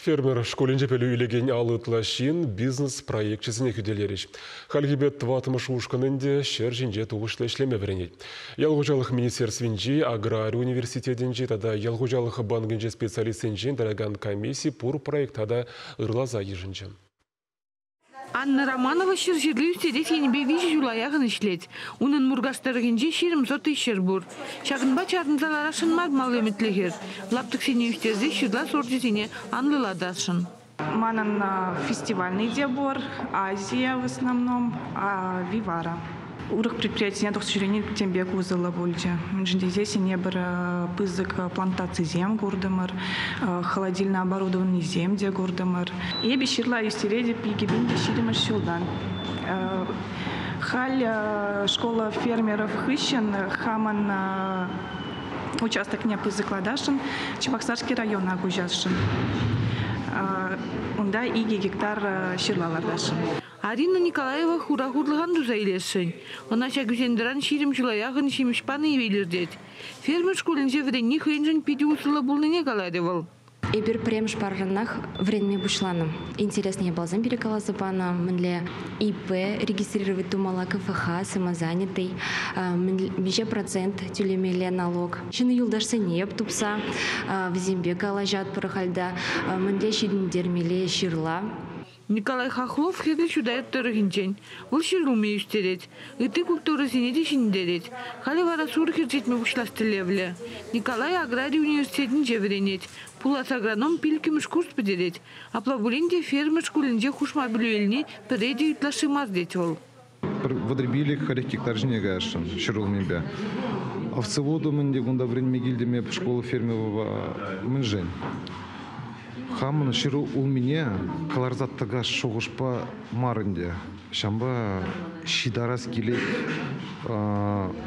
Фермер шкулӗнче пӗлӳ илекен 50 ытла ҫын бизнес проекчӗсене хӳтӗлерӗҫ. Хальхипе тӑваттӑмӗш ушкӑн ӗнтӗ ҫӗр ҫинче тухӑҫлӑ ӗҫлеме вӗренет. Ял хуҫалӑх министерствинчи, аграри университетӗнчи тата ял хуҫалӑх банкӗнчи специалистсенчен тӑракан комисси пур проекта та ырласа йышӑнчӗ. Анна Романова 100 ҫырли ӳстерес енӗпе 3 ҫула яхӑн ӗҫлет. Унӑн Муркаш тӑрӑхӗнче 20 сотый ҫӗр пур. Ҫакӑнпа чарӑнса ларасшӑн мар мал ӗмӗтлӗ хӗр. Лаптӑксене ӳстерсе ҫырла сорчӗсене анлӑлатасшӑн. Манӑн фестивальный те пур, Азия в основном, Вивара. Урӑх предприятисене тухса ҫӳрени тем пек усӑллӑ пулчӗ. Мӗншӗн тесессӗн эпир пысӑк плантацисем куртӑмӑр, холодильное оборудованисем те куртӑмӑр. Эпӗ ҫырла ӳстеретӗп 2020 ҫултан. Халь школа фермеров хыҫҫӑн хамӑн участокне пысӑклатасшӑн, Чебоксарский района куҫасшӑн. Унта 2 гектар ҫырла лартасшӑн. Арина Николаева хура хурлӑхан туса илесшӗн. Ӑна ҫак ӳсен-тӑран 20 ҫула яхӑн ҫимӗҫ пани илӗртет. Фермер шкулӗнче вӗренни хӑйӗншӗн питӗ усӑллӑ пулнине каларӗ вӑл. Эпир пӗрремӗш парранах вӗренме пуҫланӑ. Интересный япаласем пире каласа панӑ. Мӗнле ИП регистрировать тумалла, КФХ, самозанятый, миҫе процент тӳлемелле налог. Ҫӗнӗ юлташсене эп тупса вӗсемпе калаҫатпӑр халь та. Мӗнле ҫитӗнтермелле ҫырла. Николай Хохлов Хӗрлӗ Чутай тӑрӑхӗнчен. Вӑл ҫӗрулми ӳстерет. Ытти культурӑсене те ҫитӗнтерет. Халӗ вара сурӑх ӗрчетме пуҫлас тӗллевлӗ. Николай аграри университетӗнче вӗренет. Пулас агроном 5-мӗш курс пӗтерет. Апла пулин те фермер шкулӗнче хушма пӗлӳ илни пӗрре те ытлашши мар тет вӑл. Пӗр 35-40 гектар ҫине каясшӑн ҫӗрулмипе. Овцеводу мӗнде кунта вӗренме килтӗм эп школа фермерова мӗншӗн? Хамӑн ҫӗр улмине кӑларса тӑкас шухӑшпа мар ӗнтӗ. Ҫавӑнпа ҫитарас килет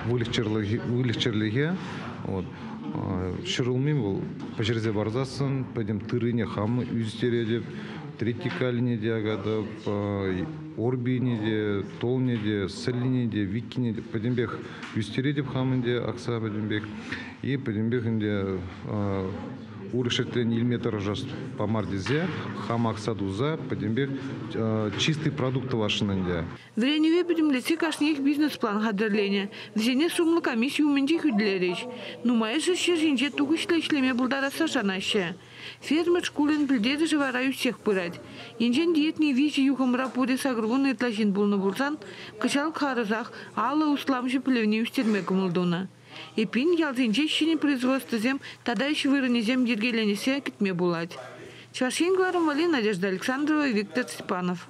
выльӑх-чӗрлӗхе. Вот. Ҫӗрулми вӑл пӗҫерсе парсассӑн пӗтӗм тыррине хам ӳстеретӗп, тритикалине те акатӑп, орпине те, толне те, сӗллине те, виккине те пӗтӗмпех ӳстеретӗп хам ӗнтӗ, акса пӗтӗмпех. И пӗтӗмпех ӗнтӗ урӑх ҫӗртрен илме тӑрӑшас памар тесе хам акса туса пӗтӗмпех чистый продукт тӑвасшӑн ӗнтӗ. Вӗренӗве пӗтӗмлетсе кашниех бизнес-план хатӗрленӗ. Вӗсене сумлӑ комисси умӗнче хӳтӗлерӗҫ. Нумайӑшӗ ҫӗр ҫинче тухӑҫлӑ ӗҫлеме пултарасса шанаҫҫӗ. Фермер шкулӗн пӗлтерӗшӗ вара ӳссех пырать. Енчен те иртнӗ 3 юхӑмра пурӗ 80 ытла ҫын пулнӑ пулсан, кӑҫал харӑсах 50 усламҫӑ пӗлӗвне ӳстерме кӑмӑл тунӑ. Эппин, ялсенче ҫӗнӗ производствӑсем тата ӗҫ вырӑнӗсем йӗркеленессе кӗтме пулать. Чӑваш Ен кӑларӑм валли Надежда Александрова, Виктор Степанов.